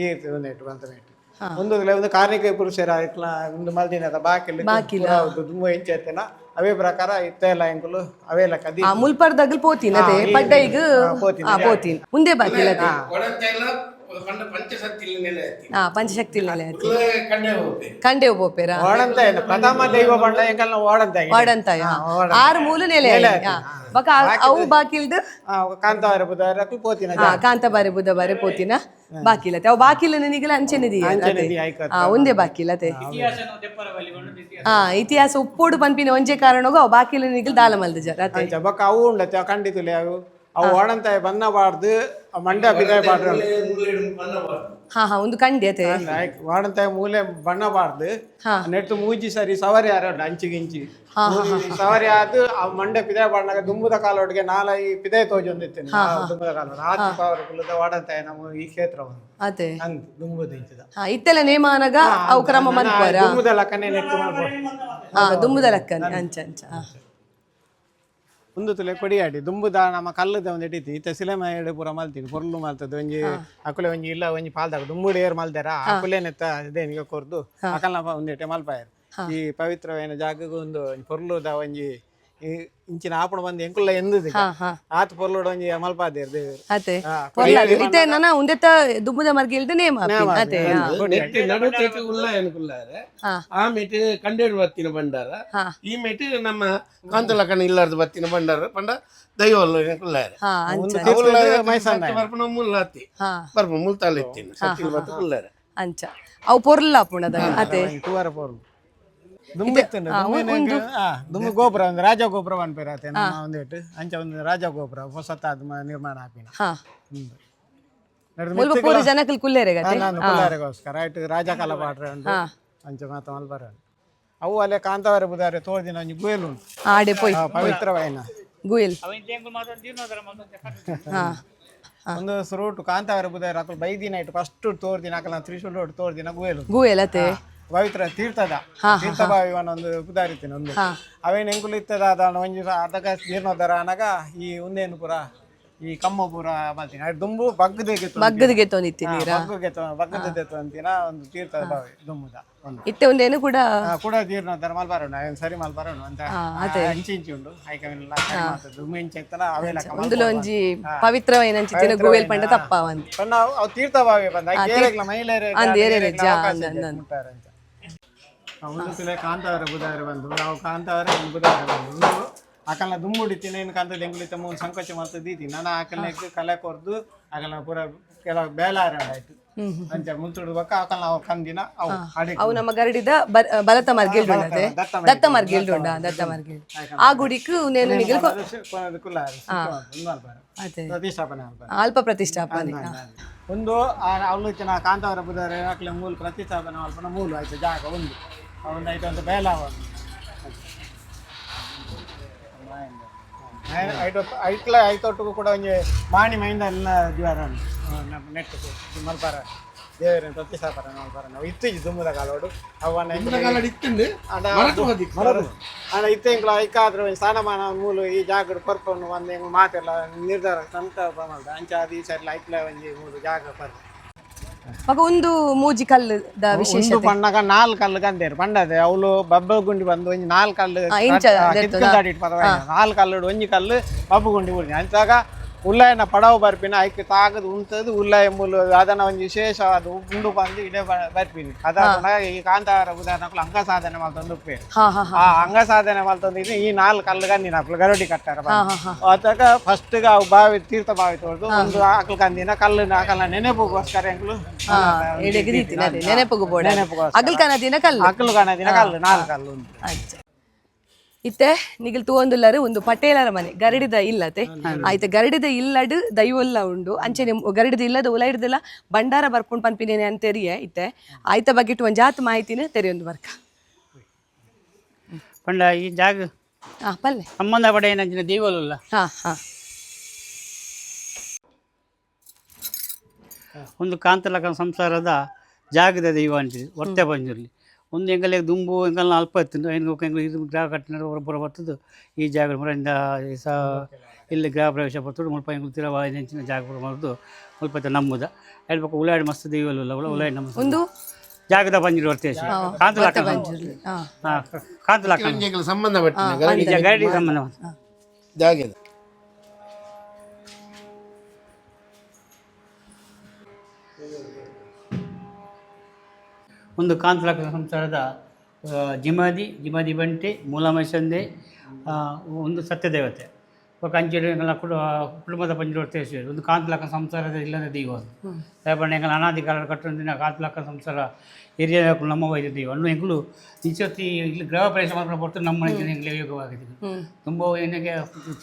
ಈ ಒಂದೆಟ್ಟು ಬಂತ ಮೈಟ್ ಒಂದು ಒಂದು ಕಾರ್ಣಿಕ ಪುರುಷರ ಐಕ್ಲ ಒಂದು ಮಲ್ದಿನದ ಬಾಕಿಲ್ ಬಾಕಿಲ. ದುಮ್ಮು ಎಂಚೆತ್ತನ ಅವೇ ಪ್ರಕಾರ ಇತ್ತ ಎಲ್ಲ ಎಂಕುಲು ಅವೇ ಲೆಕ್ಕ ಆ ಮುಲ್ಪರ್ದಾಗಲ್ ಪೋತಿನ ಅದೇ ಪಡ್ಡೈಗ್ ಪೋತಿನ. ಆ ಪೋತಿನ ಉಂದೇ ಬಾಕಿಲ್ ಅದೇ. ಕೊಡಂತ ಎಲ್ಲ ಪಂಡ ಪಂಚಶಕ್ತಿ ನೆಲೆ ಐತಿ. ಆ ಪಂಚಶಕ್ತಿ ನೆಲೆ ಆತಿ. ಉಲ್ಲ ಕಂಡೆ ಹೋಗ್ತೆ. ಕಂಡೆ ಪೋಪೇರ. ಓಡಂತಾಯನ ಪ್ರಥಮ ದೈವ ಬಂಡ ಎಂಕಲ್ನ ಓಡಂತಾಯ. ವಾಡಂತಾಯ ಆರು ಮೂಲು ನೆಲೆ ನೆಲೆ ಆಯಿ. ಬಕ ಅವು ಬಾಕಿಲ್ದು. ಕಾಂತಾವರ ಬುಧವಾರ ಪೋತಿನ. ಆ ಕಾಂತಬಾರೆ ಬುಧಬಾರೆ ಪೋತಿನ ಬಾಕಿಲತೆ. ಅವು ಬಾಕಿಲ ನಿಗಲ ಅಂಚೆನೆ ದಿಯ. ಅಂಚನೆ ದಿಯ ಐಕತ್ತ. ಆ ಒಂದೇ ಬಾಕಿಲತೆ. ಆ ಇತಿಹಾಸ ಉಪ್ಪೋಡು ಪನ್ಪಿನ ಒಂಜೆ ಕಾರಣಗೂ ಅವು ಬಾಕಿಲ ನಿಗಲ್ ದಾಲ ಮಲ್ದ ಜರ ಅತೆ. ಅಂಚ ಬೊಕ್ಕ ಅವು ಉಂಡತ್ತೆ ಅವು ಖಂಡಿತಲೆ ಅವು ಅವು ಓಡಂತಾಯ ಬನ್ನ ಬಾರ್ದು ಮಂಡ್ಯ ಬಿದಾಯ ಬಾರ್ದು. ಮೂಲೆ ಬಣ್ಣ ಬಾರ್ದು. ಹಾ ಹಾ ಒಂದು ಕಂಡಿ ಅತೆ. ವಾಡಂತಾಯ ಮೂಲೆ ಬಣ್ಣ ಬಾರ್ದು. ನೆಟ್ಟು ಮೂಜಿ ಸರಿ ಸವಾರಿ ಯಾರ ಉಂಟು ಅಂಚಿಗಿಂಚಿ ಸವಾರಿ ಆದ್ ಆ ಮಂಡೆ ಪಿದಾಯ ಬಾಡ್ನಾಗ ದುಂಬುದ ಕಾಲೊಟ್ಟಿಗೆ ನಾಲೈ ಪಿದಾಯ ತೋಜೊಂದಿತ್ತೇನೆ ದುಂಬುದ ಕಾಲೋಡು ಆತಿ ಪವರ್ ಕುಲ್ಲದ ವಾಡಂತಾಯ ನಮ್ಮ ಈ ಕ್ಷೇತ್ರ ಒಂದು ಅತೆ. ಅಂದ್ ದುಂಬುದ ಇಂಚದ. ಹಾ ಇತ್ತೆಲ್ಲ ನೇಮಾನಗ ಅವು ಕ್ರಮ ಮನ್ಪುವರ. ದುಂಬುದ ಲಕ್ಕನೆ ನೆಟ್ಟು ಮಲ್ಪೊಡು. ಹಾ ದುಂಬುದ ಲಕ್ಕನೆ ಅಂಚ ಅಂಚ ಹಾ. ಒಂದು ತುಲೆ ಕೊಡಿಯಾಡಿ ದುಂಬುದ ನಮ್ಮ ಕಲ್ಲದ ಒಂದು ಇಟ್ಟಿತ್ತು ಇತ್ತ ಸಿಲೆಮ ಎಡೆ ಪೂರ ಮಲ್ತೀನಿ ಪೊರ್ಲು ಮಲ್ತದ ಒಂಜಿ ಅಕುಲೆ ಒಂಜಿ ಇಲ್ಲ ಒಂಜಿ ಪಾಲ್ದಾಗ ದುಂಬುಡು ಏರ್ ಮಲ್ದಾರ ಅಕುಲೇನೆತ್ತ ಇದೇನಿಗೆ ಕೊರ್ದು ಅಕಲ್ನ ಒಂದಿಟ್ಟೆ ಮಲ್ಪಾಯರು. ಈ ಪವಿತ್ರವೇನ ಜಾಗಗ್ ಒಂದು ಒಂಜಿ ಪೊರ್ಲುದ ಒಂಜಿ ಈ ಇಂಚಿನ ಆಪಣ ಬಂದು ಎಂಕುಲ್ಲ ಎಂದುದು ಹಾ ಹಾ ಆತ್ ಪೊರ್ಲುಡು ಒಂಜಿ ಮಲ್ಪಾದೇರು ದೇವರು. ಅತೆ ಪೊರ್ಲಾದು ಇತ್ತೆ ನನ ಉಂದೆತ್ತ ದುಂಬುದ ಮರ್ಗಿಲ್ದ ನೇಮ ಆಪಿನ ಅತೆ ಹಾ. ನೆಟ್ಟಿ ನಡುತೆಟ್ ಉಲ್ಲ ಎನ್ಕುಲ್ಲಾರೆ. ಹಾ. ಆ ಮೇಟ್ ಕಂಡೇಡು ಬತ್ತಿನ ಭಂಡಾರ. ಹಾ. ಈ ಮೇಟ್ ನಮ್ಮ ಕಾಂತಲಕ್ಕನ ಇಲ್ಲಾರ್ದು ಬತ್ತಿನ ಭಂಡಾರ ಪಂಡ ದೈವ ಎನ್ಕುಲ್ಲಾರೆ. ಹಾ ಅಂಚ. ಮೈಸಂದಾಯ. ಬರ್ಪಣ ಮುಲ್ಲಾತಿ ಹಾ ಬರ್ಪ ಮುಲ್ತಾಲ ಇತ್ತೀನಿ ಸತ್ತಿನ ಬತ್ತು ಉಲ್ಲಾರೆ. ಅಂಚ ಅವು ಪೊರ್ಲ ಆಪುಣದ ಅತೆ. ತೂವರ ಪೊರ್ಲು ದುಂಬು ಇತ್ತುಂಡು ದುಂಬು ಗೋಪುರ ಒಂದು ರಾಜ ಗೋಪುರ ಪನ್ಪೇರಾತೆ ನಮ್ಮ ಒಂದಿಟ್ಟು ಅಂಚ ಒಂದು ರಾಜ ಗೋಪುರ ಹೊಸತಾದ ನಿರ್ಮಾಣ ಆಪಿನ. ಹಾ ಉಂದು. ನಡ್ದು ಮುಲ್ಪ ಪೂರ ಜನಕಲ್ ಕುಲ್ಲೇರೆ ಗತೆ. ನಾನು ಕುಲ್ಲಾರೆಗೋಸ್ಕರ ಆಯ್ತು ರಾಜ ಕಾಲ ಪಾಡ್ರೆ ಉಂಟು ಅಂಚ ಮಾತ ಮಲ್ಪರೆ ಉಂಟು. ಅವು ಅಲ್ಲೇ ಕಾಂತಾವರ ಬುಧಾರೆ ತೋರ್ದಿನ ಒಂಜಿ ಗುಯಲ್ ಉಂಟು. ಆಡೆ ಪೋಯ್. ಪವಿತ್ರವಾಯಿನ ಗುಯಲ್. ಹಾ ಒಂದು ಸುರುಟು ಕಾಂತಾವರ ಬುಧಾರ ಅಕಲ್ ಬೈದಿನ ಇಟ್ಟು ಫಸ್ಟ್ ತೋರ್ದಿನ ಅಕಲ್ ತ್ರಿಶೂಲ್ ತೋರ್ದಿನ ಗುಯಲ್ ಉಂಟು. ಗುಯಲ್ ಅತೆ. ಪವಿತ್ರ ತೀರ್ಥದ ತೀರ್ಥ ಬಾವಿ ಒಂದು ಪುದಾರಿತ್ತಿನ ಒಂದು ಅವೇನು ಎಂಕುಲು ಇತ್ತದ ಅದಾನ ಒಂಜಿ ಅದಕ ಜೀರ್ಣೋದ್ಧಾರ ಅನಗ ಈ ಉಂದೇನು ಪೂರ ಈ ಕಮ್ಮ ಪೂರ ಮಲ್ತಿನ ಅಡ್ ದುಂಬು ಬಗ್ಗದ ಬಗ್ಗದಿಗೆ ತೊಂದಿತ್ತಿ ನೀರ. ಬಗ್ಗಗೆ ಬಗ್ಗದ ಅಂತಿನ ಒಂದು ತೀರ್ಥದ ಬಾವಿ ದುಂಬುದ ಒಂದು. ಇತ್ತೆ ಒಂದೇನು ಕೂಡ. ಕೂಡ ಜೀರ್ಣೋದ್ಧಾರ ಮಲ್ಪಾರುಂಡು ಅವೇನು ಸರಿ ಮಲ್ಪಾರುಂಡು ಅಂತ ಇಂಚಿ ಇಂಚಿ ಉಂಡು ಐಕವೆಲ್ಲ ದುಂಬು ಇಂಚಿ ಇತ್ತಲ್ಲ ಅವೆಲ್ಲ ಒಂದುಲ ಒಂಜಿ ಪವಿತ್ರವಾಯಿನ ಅಂಚಿತ್ತಿನ ಗುವೆಲ್ ಪಂಡ ತಪ್ಪಾವಂತ. ಪಂಡ ಅವು ತೀರ್ಥ ಬಾವಿ ಬಂದ ಏರೆಗ್ಲ ಮಹಿಳೆಯರು ಅಂದ್ ಏರೆಗ್ಲ ಜಾ, ಅಂದ್ ಅಂದ್ ಅಂದ್. ಮುಟ್ಟಾರೆ ಅಂತ. ಒಂದು ತುಲೆ ಕಾಂತಾವರ ಬುಧಾರ ಬಂದು ನಾವು ಕಾಂತಾವರ ಒಂದು ಬುಧಾರ ಬಂದು ಅಕಲ್ನ ದುಂಬುಡಿತೀನಿ ಏನು ಕಾಂತದ ಎಂಗುಲಿ ತಮ್ಮ ಒಂದು ಸಂಕೋಚ ಮಲ್ತ ದೀತಿ ನಾನು ಆಕಲ್ನ ಕಲೆ ಕೊರ್ದು ಅಕಲ್ನ ಪೂರ ಕೆಲವು ಬೇಲಾರ ಆಯ್ತು ಅಂಚ ಮುಲ್ತುಡು ಬಕ್ಕ ಅಕಲ್ನ ಅವು ಕಂದಿನ ಅವು ಅಡೆ ಅವು ನಮ್ಮ ಗರಡಿದ ಬಲತ ಮರ್ಗಿಲ್ಡುಂಡ ಅದೇ. ದತ್ತ ಮರ್ಗಿಲ್ಡುಂಡ ದತ್ತ ಮರ್ಗಿಲ್ ಆ ಗುಡಿಕ್ ಉಂದೇನು ನಿಗಲ್ ಕುಲ್ಲಾರ ಅದೇ. ಪ್ರತಿಷ್ಠಾಪನೆ ಮಲ್ಪಾರೆ. ಅಲ್ಪ ಪ್ರತಿಷ್ಠಾಪನೆ. ಒಂದು ಅವಲೋಚನ ಕಾಂತಾವರ ಬುಧಾರ ಅಕಲೆ ಮೂಲ ಪ್ರತಿಷ್ಠಾಪನೆ ಮಲ್ಪನ ಮೂಲ ಆಯ್ತು ಜಾಗ ಒಂದು ಒಂದು ಆಯ್ತು ಒಂದು ಬೇಲ ಒಂದು ಐಟ್ಲ ಐತೊಟ್ಟಿಗೂ ಕೂಡ ಒಂಜಿ ಮಾಣಿ ಮೈಂದ ಎಲ್ಲ ಜ್ವರ ನಮ್ಮ ನೆಟ್ ಮಲ್ಪಾರ ದೇವರ ಪ್ರತಿಷ್ಠಾಪನೆ ಮಲ್ಪಾರ ನಾವು ಇತ್ತೀಚೆ ದುಮ್ಮದ ಕಾಲೋಡು ಅವನ್ನ ಕಾಲಡ್ ಇತ್ತುಂಡು ಮರತು ಹೋದಿತ್ತು. ಆಂಡ ಇತ್ತೆ ಎಂಕ್ಲ ಐಕಾದ್ರ ಒಂಜಿ ಸ್ಥಾನಮಾನ ಮೂಲು ಈ ಜಾಗಡ್ ಕೊರ್ಪನ್ನು ಒಂದು ಎಂಕ್ ಮಾತೆಲ್ಲ ನಿರ್ಧಾರ ಸಂಕಲ್ಪ ಮಲ್ದ ಅಂಚ ಅದು ಈ ಸರಿ ಐಕ್ಲ ಒಂಜಿ ಮೂಲು ಜಾಗ ಪರ್ ಮಗ ಒಂದು ಮೂಜಿ ಕಲ್ಲುದ ವಿಶೇಷ. ಒಂದು ಪಣ್ಣಗ ನಾಲ್ ಕಲ್ಲು ಕಂದೇರು ಪಂಡದೆ ಅವಳು ಬಬ್ಬ ಗುಂಡಿ ಬಂದು ಒಂಜಿ ನಾಲ್ ಕಲ್ಲು ಇಂಚ ನಾಲ್ ಕಲ್ಲು ಒಂಜಿ ಕಲ್ಲು ಬಬ್ಬು ಗುಂಡಿ ಊರಿನ ಅಂಚಾಗ ಉಲ್ಲಾಯನ ಪಡವು ಬರ್ಪಿನ ಐಕ್ ತಾಗದು ಉಂತದು ಉಲ್ಲಾಯ ಮೂಲು ಅದನ್ನ ಒಂಜಿ ವಿಶೇಷವಾದ ಉಂಡು ಬಂದು ಇಡೆ ಬರ್ಪಿನಿ ಅದಾದ ಈ ಕಾಂತಾರ ಉದಾಹರಣೆ ಅಂಗ ಸಾಧನೆ ಮಲ್ತೊಂದು ಉಪ್ಪೇರು. ಹಾ ಹಾ ಹಾ ಆ ಅಂಗ ಸಾಧನೆ ಮಲ್ತೊಂದು ಇದು ಈ ನಾಲ್ ಕಲ್ಲು ಕಂದಿನ ಅಕ್ಲು ಗರಡಿ ಕಟ್ಟಾರ ಆತಾಗ ಫಸ್ಟ್ ಅವು ಬಾವಿ ತೀರ್ಥ ಬಾವಿ ತೋರ್ದು ಒಂದು ಆಕಲ್ ಕಂದಿನ ಕಲ್ಲು ಆಕಲ್ನ ನೆನಪುಗೋಸ್ಕರ ಎಂಕ್ಲು ಎಡೆಗೆ ದೀತಿನ ಅದೇ ನೆನಪುಗು ಬೋಡ. ನೆನಪುಗೋಸ್ಕರ. ಅಗಲ್ ಕನದಿನ ಕಲ್ಲು. ಅಕಲು ಕಾಣದಿನ ಕಲ್ಲು ನಾಲ್ ಕಲ್ಲು ಉಂಟು. ಅಚ್ಚ ಇತ್ತೆ ನಿಗಲ್ ತೂವೊಂದುಲ್ಲರು ಒಂದು ಪಟೇಲರ ಮನೆ ಗರಡಿದ ಇಲ್ಲತೆ ಆಯ್ತು. ಗರಡಿದ ಇಲ್ಲಡ್ ದೈವೊಲ್ಲ ಉಂಡು ಅಂಚೆನೆ ಗರಡಿದ ಇಲ್ಲದ ಉಲ ಹಿಡ್ದಲ್ಲ ಭಂಡಾರ ಬರ್ಪುಂಡು ಪನ್ಪಿನೇನೆ ಅಂತ ತೆರಿಯೆ. ಇತ್ತೆ ಆಯ್ತ ಬಗ್ಗೆಟ್ ಒಂಜಾತ್ ಮಾಹಿತಿನ ತೆರೆಯೊಂದು ಬರ್ಕ. ಪಂಡ ಈ ಜಾಗ ಹಾ ಪಲ್ಲೆ. ಸಂಬಂಧ ಪಡೆಯನಂಚಿನ ದೈವಲುಲ್ಲ. ಹಾ ಹಾ ಒಂದು ಕಾಂತಲಕ ಸಂಸಾರದ ಜಾಗದ ದೈವ ಅಂಚಿದೆ ಒರ್ತೆ ಪಂಜುರ್ಲಿ. ಒಂದು ಎಂಕಲೆಗ್ ದುಂಬು ಎಂಕಲ್ನ ಅಲ್ಪ ಇತ್ತುಂಡು. ಐನ್ ಬೊಕ್ಕ ಎಂಕುಲು ಇದು ಗ್ರಹ ಕಟ್ಟಿನ ಪೂರ ಬತ್ತುದು ಈ ಜಾಗ ಪೂರ ಇಂದ ಸ ಇಲ್ಲಿ ಗೃಹ ಪ್ರವೇಶ ಪೊರ್ತುಡು ಮುಲ್ಪ ಎಂಕುಲು ತಿರವಾಯಿನಂಚಿನ ಜಾಗ ಪೂರ ಮಲ್ದು ಮುಲ್ಪ ಇತ್ತೆ ನಂಬುದ. ಐಟ್ ಬೊಕ್ಕ ಉಲಾಯ್ಡ್ ಮಸ್ತ್ ದೈವಲು ಉಲ್ಲ, ಉಲಾಯ್ಡ್ ನಮ್ಮ ಉಂದು ಜಾಗದ ಪಂಜುರ್ಲಿ ಒರ್ತೆ ಕಾಂತಲಾಕ. ಪಂಜುರ್ಲಿ. ಕಾಂತಲಾಕ. ಎಂಕುಲು ಸಂಬಂಧ ಪಟ್ಟಿನ ಗರಡಿ. ಗರಡಿ ಸಂಬಂಧ. ಜಾಗೆದ. ಒಂದು ಕಾಂತಲಾಕ ಸಂಸಾರದ ಜಿಮಾದಿ, ಜಿಮಾದಿ ಬಂಟೆ, ಮೂಲಮೈಸಂದೆ, ಒಂದು ಸತ್ಯದೇವತೆ ಬೊಕ್ಕ ಅಂಚೆಡು ಎಂಕಲ್ನ ಕುಟುಂಬದ ಪಂಜುರ್ಲಿ ಒರ್ತೆ. ಒಂದು ಕಾಂತಲಾಕ ಸಂಸಾರದ ಇಲ್ಲದ ದೈವ ಅದು. ದಾಯೆ ಎಂಕಲ್ನ ಅನಾದಿ ಕಾಲ ಕಟ್ಟೊಂದಿನ ಕಾಂತಲಾಕ ಸಂಸಾರ ಹಿರಿಯ ನಮ್ಮ ವೈದ್ಯ ದೈವ ಅನ್ನು ಎಂಕುಲು ನಿಶ್ಚತಿ ಇಲ್ಲಿ ಗೃಹ ಪ್ರವೇಶ ಮಾತ್ರ ಹೊರತು ನಮ್ಮ ಎಂಕುಲು ಯೋಗವಾಗಿದೆ. ತುಂಬ ಏನಕ್ಕೆ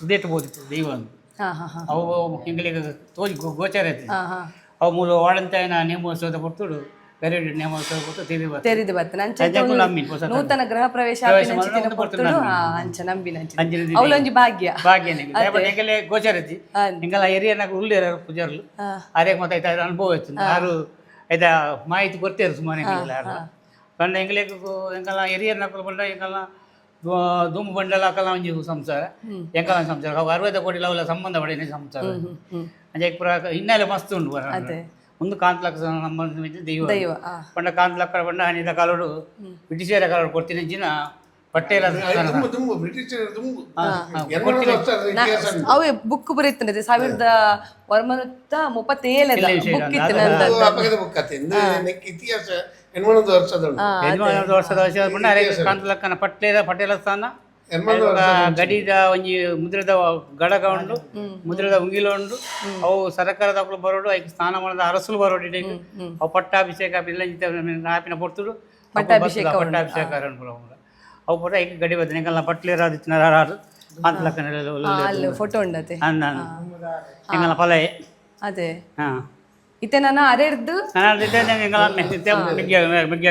ಸುದೇಟ ಬೋದಿತ್ತು ದೈವ ಅನ್ನು. ಹಾ ಹಾ ಹಾ ಅವು ಎಂಕಲಿಗೆ ತೋಜಿ ಗೋಚಾರ ಇತ್ತು. ಹಾ ಹಾ ಅವು ಮೂಲ ವಾಡಂತಾಯನ ನೇಮೋತ್ಸವದ ಪೊರ್ತುಡು, ಗರಡಿ ನೇಮೋತ್ಸವ ಪೊರ್ತು ತಿರಿ ಬರ್ತದೆ. ತೆರಿದು ಬರ್ತದೆ ಅಂಚೆ. ಅಜ್ಜಕ್ಕೂ ನಂಬಿನ ಹೊಸ ನೂತನ ಗೃಹ ಪ್ರವೇಶ ಪ್ರವೇಶ ಆಪಿನಂಚಿತ್ತಿನ ಮಲ್ಪುನ ಪೊರ್ತುಡು ನಂಬಿನ. ಅಂಚ ನಂಬಿನಂಚಿನ ಅಂಚಿನ ದಿನ. ಅವಲೊಂಜಿ ಭಾಗ್ಯ. ಭಾಗ್ಯ ಎಂಕಲೆ ಗೋಚಾರ ಇತ್ತಿ. ಅಂದ್. ಎಂಕಲ ಹಿರಿಯನಾಗ ಉಳ್ಳೇರ ಪೂಜಾರ್ಲು ಆರ್ಯಕ್ಕೆ ಮತ್ತೆ ಐತ ಅನುಭವ ಇತ್ತು. ಆರು ಐತ ಮಾಹಿತಿ ಕೊಡ್ತೇವೆ ಸುಮಾರು ಎಂಕಲೆಲ್ಲ. ಯಾರು ಪಂಡ ಎಂಕಲೆಗ್ ಎಂಕಲ ಹಿರಿಯರ್ನಕುಲು ಪಂಡ ಎಂಕಲ್ನ ದುಂಬು ಬಂಡಲ ಅಕಲ ಒಂಜಿ ಸಂಸಾರ, ಎಂಕಲ ಸಂಸಾರ ಅವು 60 ಕೋಟಿ ಲವಲ ಸಂಬಂಧ ಪಡೆಯ ಸಂಸಾರ. ಅಂಚೆ ಪೂರ ಹಿನ್ನೆಲೆ ಮಸ್ತ್ ಉಂಡು ಪೂರ. ಒಂದು ಕಾಂತಲಕ್ಕ ನಮ್ಮ ದೈವ. ದೈವ. ಪಂಡ ಕಾಂತಲಕ್ಕ ಪಂಡ ಅನಿದ ಕಾಲೋಡು ಬ್ರಿಟಿಷರ ಕಾಲೋಡು ಕೊಡ್ತೀನಿ ಜಿನ ಪಟ್ಟೇಲ. ದುಂಬು ದುಂಬು ಬ್ರಿಟಿಷರ ದುಂಬು 800 ವರ್ಷದ ಇತಿಹಾಸ ಉಂಟು. ಅವೇ ಬುಕ್ ಬರೀತನದೆ, 1937 ಬುಕ್ ಇತ್ತು ನಂದು. ಅದು ಅಪಗದ ಬುಕ್ ಅತ್ತೆ. ಇಂದು ನೆಕ್ ಇತಿಹಾಸ 800 ವರ್ಷದ ಉಂಟು. 800 ವರ್ಷದ ವರ್ಷ ಪಂಡ ಅರೆಗ್ ಕಾಂತಲಕ್ಕನ ಪಟ್ಟೇಲ ಪಟೇಲ ಸ್ಥಾನ. 800 ವರ್ಷ. ಗಡಿದ ಒಂಜಿ ಮುದ್ರದ ಗಡಗ ಉಂಡು, ಮುದ್ರದ ಉಂಗಿಲ ಉಂಡು. ಅವು ಸರಕಾರದ ಅಕುಲು ಬರೋಡು, ಐಕ್ ಸ್ನಾನ ಮಾಡದ ಅರಸುಲು ಬರೋಡು ಇಡೀ. ಅವು ಪಟ್ಟಾಭಿಷೇಕ ಇಲ್ಲ ಆಪಿನ ಪೊರ್ತುಡು ಪಟ್ಟಾಭಿಷೇಕ. ಪಟ್ಟಾಭಿಷೇಕ ಅನ್ಪುರ. ಅವು ಪೂರ ಐಕ್ ಗಡಿ ಬರ್ತದೆ. ಎಂಕಲ್ನ ಪಟ್ಲೇರ ಆದಿತ್ತಿನ ಕಾಂತಲಕ್ಕನ. ಅಲ್ಲಿ ಫೋಟೋ ಉಂಡತೆ. ಎಂಕಲ್ನ ಪಲಯೆ. ಅದೇ. ಹಾ. ಇತ್ತೆ ನಾನು ಅರೆರ್ದು ನಾನು ಎಂಕಲ್ನ ಮೆಗ್ಗ ಮೆಗ್ಗ.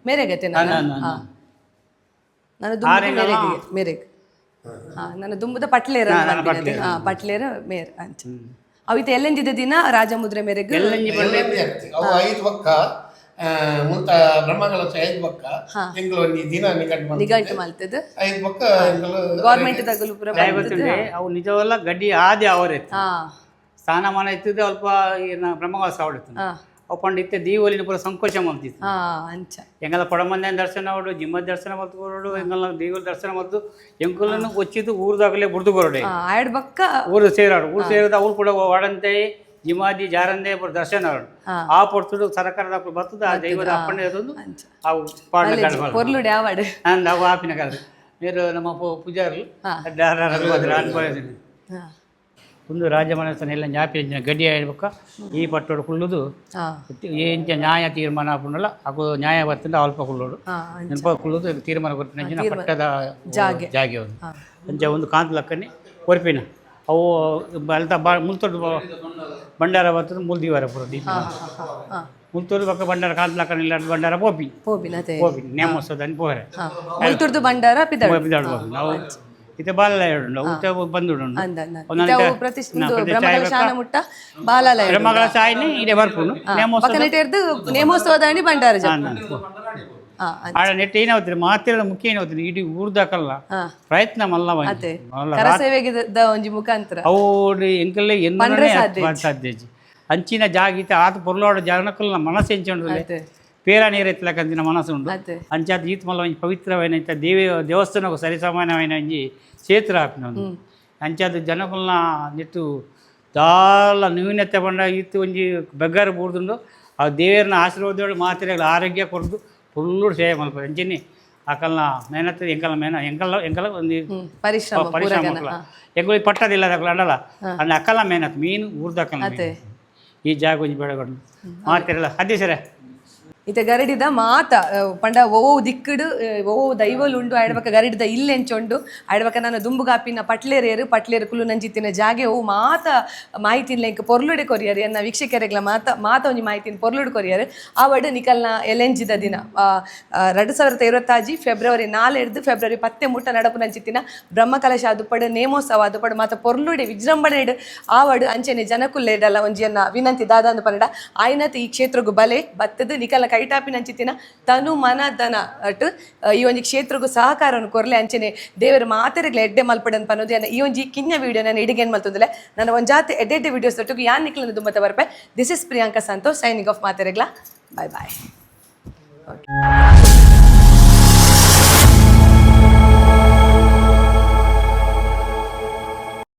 ಮೇರೆಗತೆ ನಾನು. ನಾನು ದುಂಬುದ ಮೇರೆಗೆ ಮೇರೆಗೆ. ನನ್ನ ದುಂಬುದ ಪಟ್ಲೇರ. ಪಟ್ಲೇರ ಮೇರ್ ಅಂಚ. ಅವು ಇತ್ತೆ ಎಲ್ಲೆಂಜಿದ ದಿನ ರಾಜಮುದ್ರೆ ಮೇರೆಗೆ. ಎಲ್ಲೆಂಜಿ ಅತ್ತಿ. ಅವು ಐದು ಬಕ್ಕ ಮುಲ್ತ ಬ್ರಹ್ಮಕಲಶ ಐದು ಬಕ್ಕ ಎಂಕುಲು ಒಂಜಿ ದಿನ ನಿಘಂಟು ಮಲ್ತುದು. ನಿಘಂಟು ಮಲ್ತದ್ದು. ಐದು ಬಕ್ಕ ಎಂಕುಲು ಗೌರ್ಮೆಂಟ್ ತಗಲು ಪೂರ ಬಂದದ್ದು. ಅವು ನಿಜವಲ್ಲ ಗಡ್ಡಿ ಆದಿ ಅವರೇ ಸ್ಥಾನಮಾನ ಇತ್ತಿದ್ದು ಅಲ್ಪ ಏನ ಬ್ರಹ್ಮಕಲಶ ಅವಡಿತ್ತು. ಅವು ಪಂಡ ಇತ್ತೆ ದೀವಲಿನ ಪೂರ ಸಂಕೋಚ ಮಾಡ್ತಿತ್ತು. ಅಂಚ. ಎಂಗಲ ಕೊಡಮಂದೆನ ದರ್ಶನ ಅವಡು, ಜಿಮ್ಮದ ದರ್ಶನ ಮಲ್ತು ಕೊರಡು, ಎಂಗಲ ದೇವರ ದರ್ಶನ ಮಲ್ತು ಎಂಕುಲನ್ನು ಒಚ್ಚಿದ್ದು ಊರ್ದಾಗಲೇ ಬುಡ್ದು ಕೊರಡೆ. ಆಯಡ್ ಬಕ್ಕ ಊರು ಸೇರಾಡು, ಊರು ಸೇರಿದ ಅವ್ರು ಕೂಡ ವಾಡಂತೆ ಜಿಮಾದಿ ಜಾರಂದೆ ಪೂರ ದರ್ಶನ ಅವಡು. ಆ ಪೊರ್ತುಡು ಸರಕಾರದ ಬರ್ತದ ಆ ದೈವದ ಅಪ್ಪಣೆ ಅದು. ಅಂಚ. ಅವು ಪಾಡ್ನ ಪೊರ್ಲುಡೆ ಆವಡ್. ಅಂದ್ ಅವು ಆಪಿನ ಕಾಲ ಮೇರು ನಮ್ಮ ಪೂಜಾರ್ಲು ಅನುಭವ. ಒಂದು ರಾಜಮನೆತನ ಎಲ್ಲ ಜ್ಞಾಪಿ ಗಡಿ ಆಯ್ಬಕ್ಕ ಈ ಪಟ್ಟೋಡು ಕುಳ್ಳುದು. ಎಂಚ ನ್ಯಾಯ ತೀರ್ಮಾನ ಆಪುಂಡಲ ಅಕು ನ್ಯಾಯ ಬರ್ತಂಡ ಅಲ್ಪ ಕುಳ್ಳೋಡು. ನೆನಪ ಕುಳ್ಳುದು ತೀರ್ಮಾನ ಕೊರ್ಪಿನ ಪಟ್ಟದ ಜಾಗೆ. ಜಾಗೆ ಒಂದು ಅಂಚ ಒಂದು ಕಾಂತಲಕ್ಕನೆ ಕೊರ್ಪಿನ. ಅವು ಅಲ್ತ ಬಾ ಮುಲ್ತೊಡು ಭಂಡಾರ ಬರ್ತದೆ. ಮೂಲ್ ದೀವಾರ ಪೂರ ದೀಪ ಮುಲ್ತೊಡು ಬೊಕ್ಕ ಭಂಡಾರ ಕಾಂತಲಕ್ಕನ ಇಲ್ಲ ಭಂಡಾರ ಪೋಪಿ. ಪೋಬಿನ ಅದೇ. ಪೋಪಿ ನೇಮೋತ್ಸವದಲ್ಲಿ ಪೋರೆ. ಮುಲ್ತುರ್ದು ಭಂಡಾರ ಪಿದಡು. ಪಿದಾಡು ನಾವು ಇತ್ತೆ ಬಾಲ ಉಂಡು, ಉತ್ತೆ ಬಂದುಡು. ಅಂದ ಅಂದ ಪ್ರತಿಷ್ಠೆ ಬ್ರಹ್ಮಕಲಶಾನ ಮುಟ್ಟ ಬಾಲಾಲಯ. ಬ್ರಹ್ಮಗಳ ಸಾಯಿನಿ ಇಡೆ ಬರ್ಪುಂಡು ನೇಮೋತ್ಸವ. ಪಕ್ಕನೆಟೆರ್ದು ನೇಮೋತ್ಸವದಾಣಿ ಭಂಡಾರ ಜ ಆಡ ನೆಟ್ ಏನಾಗ್ತದೆ ಮಾತಿರದ ಮುಖ್ಯ ಏನಾಗ್ತದೆ ಇಡೀ ಊರ್ದಾಕಲ್ಲ ಪ್ರಯತ್ನ ಮಲ್ಲ. ಅದೇ ಕರಸೇವೆಗೆ the ಒಂಜಿ ಮುಖಾಂತರ. ಅವು ಎಂಕಲ್ಲೇ ಎನ್ನನೇ ಸಾಧ್ಯ ಇಜ್ಜಿ. ಅಂಚಿನ ಜಾಗ ಇತ್ತೆ ಆತ ಪೊರ್ಲಾಡ ಜಾಗನಕ್ಕಲ್ಲ ಮನಸ್ಸು ಎಂಚ ಅದೇ. ಪೇರ ನೀರು ಎತ್ತಲಕ್ಕಂತಿನ ಮನಸ್ಸು ಉಂಡು. ಅದೇ. ಅಂಚಾದ ಈತ್ ಮಲ್ಲ ಒಂಜಿ ಪವಿತ್ರವಾಯಿನ ಇಂಥ ದೇವಿ ದೇವಸ್ಥಾನಕ್ಕೂ ಸರಿಸಮಾನವಾಯಿನ ಒಂಜಿ ಕ್ಷೇತ್ರ ಆಪಿನ ಒಂದು. ಅಂಚಾದ ಜನಕುಲ್ನ ನೆಟ್ಟು ದಾಲ ನ್ಯೂನತೆ ಪಂಡ ಈತ್ ಒಂಜಿ ಬೆಗ್ಗಾರ ಬೂರ್ದುಂಡು. ಆ ದೇವರನ್ನ ಆಶೀರ್ವಾದಗಳು ಮಾತ್ರೆಗಳ ಆರೋಗ್ಯ ಕೊರ್ದು ಫುಲ್ಲು ಸೇವೆ ಮಲ್ಪು. ಅಂಚನೆ ಅಕಲ್ನ ಮೇನತ್ ಎಂಕಲ್ನ ಮೇನ ಎಂಕಲ್ಲ ಎಂಕಲ ಒಂದು ಪರಿಶ್ರಮ. ಪರಿಶ್ರಮ ಎಂಕುಲು ಪಟ್ಟದಿಲ್ಲ ಅಕಲ್ ಅಂಡಲ ಅಂಡ ಅಕ್ಕಲ ಮೇನತ್ ಮೀನು ಊರ್ದಕ್ಕಲ್ಲ. ಈ ಜಾಗ ಒಂಜಿ ಬೆಳಗಡು ಮಾತಿರಲ್ಲ ಅದೇ ಸರ. ಇತ್ತೆ ಗರಡಿದ ಮಾತ ಪಂಡ ಓ ದಿಕ್ಕಡ್ ಓ ದೈವಲು ಉಂಡು, ಆಯ್ಡ್ ಗರಡಿದ ಇಲ್ಲೆಂಚೊಂಡು, ಆಯ್ಡ್ ನಾನು ದುಂಬುಗಾಪಿನ ಪಟ್ಲೇರೇರು ಪಟ್ಲೇರು ಕುಲು ನಂಜಿತ್ತಿನ ಜಾಗೆ ಓ ಮಾತ ಮಾಹಿತಿನ ಲೈಕ್ ಪೊರ್ಲುಡೆ ಕೊರಿಯರ್, ಎನ್ನ ವೀಕ್ಷಕರೆಗ್ಲ ಮಾತ ಮಾತ ಒಂಜಿ ಮಾಹಿತಿನ ಪೊರ್ಲುಡೆ ಕೊರಿಯರ್. ಆವಡ್ ನಿಕಲ್ನ ಎಲೆಂಜಿದ ದಿನ 2026 ಫೆಬ್ರವರಿ 4 ಫೆಬ್ರವರಿ 10 ಮುಟ್ಟ ನಡಪು ನಂಚಿತ್ತಿನ ಬ್ರಹ್ಮಕಲಶ ಆದುಪಡು ನೇಮೋತ್ಸವ ಆದುಪಡು ಮಾತ ಪೊರ್ಲುಡೆ ವಿಜೃಂಭಣೆಡ್ ಆವಡ್. ಅಂಚೆನೆ ಜನಕುಲ್ಲೇಡಲ್ಲ ಒಂಜಿ ಎನ್ನ ವಿನಂತಿ ದಾದಾಂದು ಪನ್ನಡ, ಆಯ್ನತ್ ಈ ಕ್ಷೇತ್ರಗು ಬಲೆ ಬತ್ತದು ನಿಕಲ್ನ ಕೈಟಾಪಿನಂಚಿತ್ತಿನ ತನು ಮನ ಧನ ಅಟ್ ಈ ಒಂಜಿ ಕ್ಷೇತ್ರಗು ಸಹಕಾರವನ್ನು ಕೊರ್ಲೆ. ಅಂಚೆನೆ ದೇವರು ಮಾತೆರೆಗ್ಲ ಎಡ್ಡೆ ಮಲ್ಪಡನ್ ಪನ್ನೋದು. ಈ ಒಂಜಿ ಕಿನ್ಯ ವಿಡಿಯೋ ನಾನು ಇಡಿಗೇನ್ ಮಲ್ತೊಂದುಲ್ಲೆ. ನನ್ನ ಒಂಜಾತ್ ಎಡ್ಡೆ ವಿಡಿಯೋಸ್ ಒಟ್ಟಿಗೆ ಯಾನ್ ನಿಕ್ಲನ ದುಮ್ಮತ ಬರ್ಪೆ. This is Priyanka Santosh signing off. ಮಾತೆರೆಗ್ಲ bye bye.